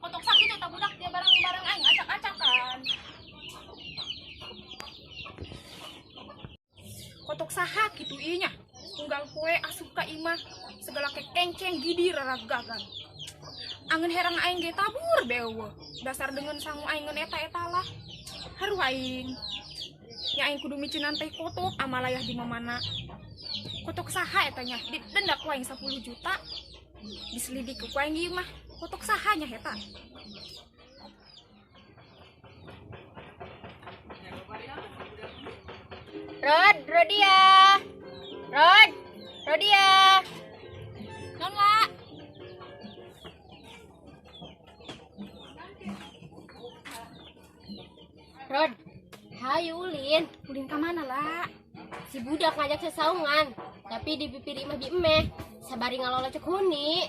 Kotok sakit eta budak dia barang-barang aing acak-acakan. Kotok saha kitu ieu nya. Unggal poe asup ka imah segala kekenceng gidir raragagan. Angeun herang aing ge tabur bewe. Dasar dengan sangu aing ngeun eta-eta lah. Haruh aing. Nya aing kudu miceunan teh kotok amalayah di mamana. Kotok saha eta nya? Didenda ku aing 10 juta. Diselidik ku aing ieu mah. Kotok saha nya eta? Rod, Rodia. Rod, Rodia. Non la. Rod, hayu ulin. Ulin ka mana la? Si budak ngajak sesaungan, tapi di pipir imah bi emeh. Sabari ngalola cek huni.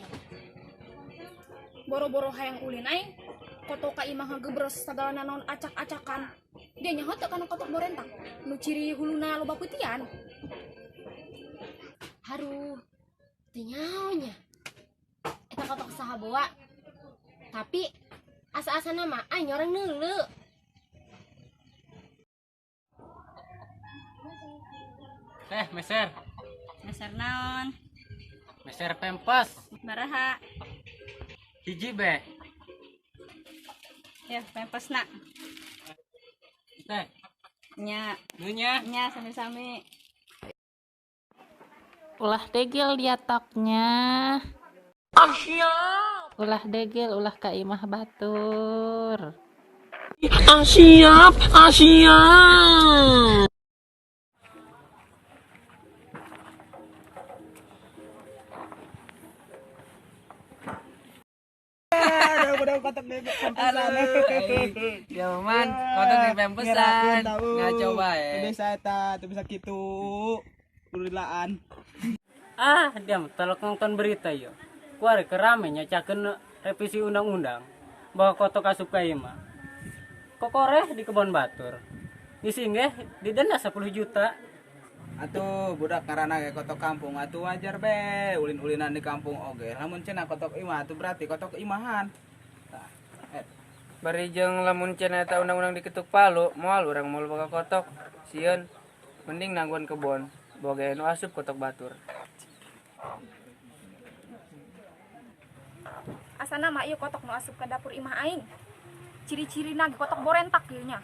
Boro-boro hayang ulin aing. Kotok ka imah ngagebres sagala naon acak-acakan. Dia nyaho teu kana kotok borentak. Nu ciri huluna loba putian. Haruh, teu nyaho nya. Eta kotok saha boa. Tapi asa-asana mah aing orang neuleu. Teh, meser. Meser naon? Meser pempes. Baraha. Hiji be. Ya, pempesna. Teh. Nya. Nunya. Nya sami-sami. Ulah degil dia toknya. Ulah degil, ulah ka imah batur. Siap, siap. Jaman, kotok di pempesan. Ngaco bae. Bisa eta, teu bisa kitu. Kudu dilaan. Ah, diam, telok nonton berita yo. Kuari kerame nyacakeun revisi undang-undang bahwa kotok asup ka imah. Kokoreh di kebon batur. Ngising ge didenda 10 juta. Atuh budak karana ge kotok kampung atuh wajar be ulin-ulinan di kampung oge. Lamun cenah kotok imah atuh berarti kotok imahan. Tah, et. Bari jeung lamun cenah eta undang-undang diketuk palu, moal urang moal bakal kotok. Sieun, mending nangguan kebon, boga nu asup kotok batur. Asana mah ieu kotok nu asup ka dapur imah aing. Ciri-cirina ge kotok borentak ieu nya.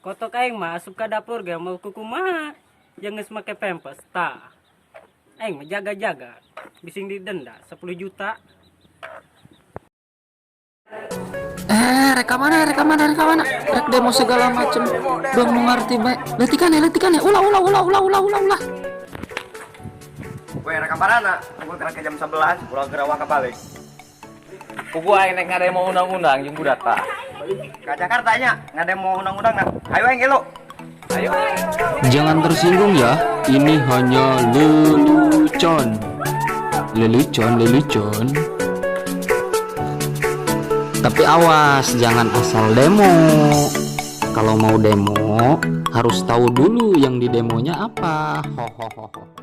Kotok aing mah asup ka dapur ge mau kukumaha. Jeung geus make pempes tah. Aing mah jaga-jaga bising didenda 10 juta. Reka mana, reka mana, reka mana? Rek demo segala macem. Belum mengerti baik. Letikan ya, letikan ya. Ulah, ulah, ulah, ulah, ulah, ulah, ulah. Weh, rek kamarana? Tunggu ke jam 11, pulang ke Rawaka balik. Kuku aing nek ngademo undang-undang jeung budak tah. Ke Jakarta nya, ngademo undang-undang nah. Ayo aing elo. Ayo. Jangan tersinggung ya, ini hanya lelucon. Lelucon, lelucon. Tapi awas, jangan asal demo. Kalau mau demo, harus tahu dulu yang di demonya apa. Ho ho ho ho.